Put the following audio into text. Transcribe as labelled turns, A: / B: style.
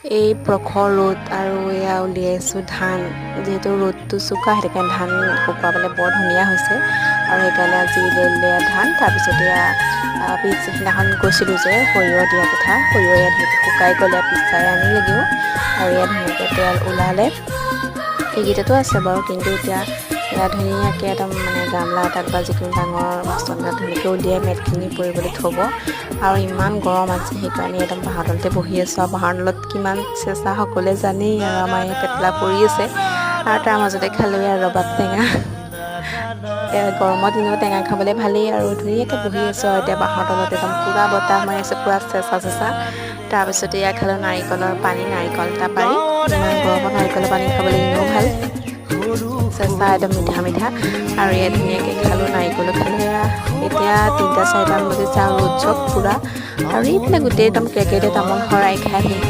A: এই প্ৰখৰ ৰ'দ আৰু এয়া উলিয়াইছোঁ ধান। যিহেতু ৰ'দটো চোকা, সেইটো কাৰণে ধান শুকুৱাবলৈ বৰ ধুনীয়া হৈছে আৰু সেইকাৰণে আজি উলিয়াই দিলে ধান। তাৰপিছত এয়া পিছ সিদিনাখন কৈছিলোঁ যে সৰিয়হ দিয়া কথা, সৰিয়হ ইয়াত ধুনীয়াকৈ শুকাই গ'লে পিছাই আনিলেগৈও আৰু ইয়াত ধুনীয়াকৈ তেল ওলালে। এইকেইটাতো আছে বাৰু, কিন্তু এতিয়া এয়া ধুনীয়াকৈ একদম মানে গামলা এটাত বা যিকোনো ডাঙৰ বাচন এটাত ধুনীয়াকৈ উলিয়াই মেটখিনি পৰিবলৈ থ'ব। আৰু ইমান গৰম আজি, সেইকাৰণে একদম বাঁহৰ তলতে বহি আছোঁ। আৰু বাঁহৰ তলত কিমান চেঁচা সকলোৱে জানেই। আৰু আমাৰ এই পেটলা পৰি আছে আৰু তাৰ মাজতে খালোঁ আৰু ৰবাব টেঙা। গৰমৰ দিনত টেঙা খাবলৈ ভালেই। আৰু ধুনীয়াকৈ বহি আছোঁ আৰু এতিয়া বাঁহৰ তলত একদম পূৰা বতাহ মাৰি আছে, পূৰা চেঁচা চেঁচা। তাৰপিছতে এয়া খালোঁ নাৰিকলৰ পানী, নাৰিকল এটা পাৰি। ইমান গৰমত নাৰিকলৰ পানী খাবলৈ এনেও ভাল, চেঁচা একদম মিঠা মিঠা। আৰু এয়া ধুনীয়াকৈ খালোঁ, নাৰিকলো খালোঁ। এয়া এতিয়া 3টা 4টামান বাজিছে আৰু ৰ'দ চব পূৰা আৰু এইফালে গোটেই একদম কেৰ্কেটুৱাই তামোল সৰাই খাই শেষ।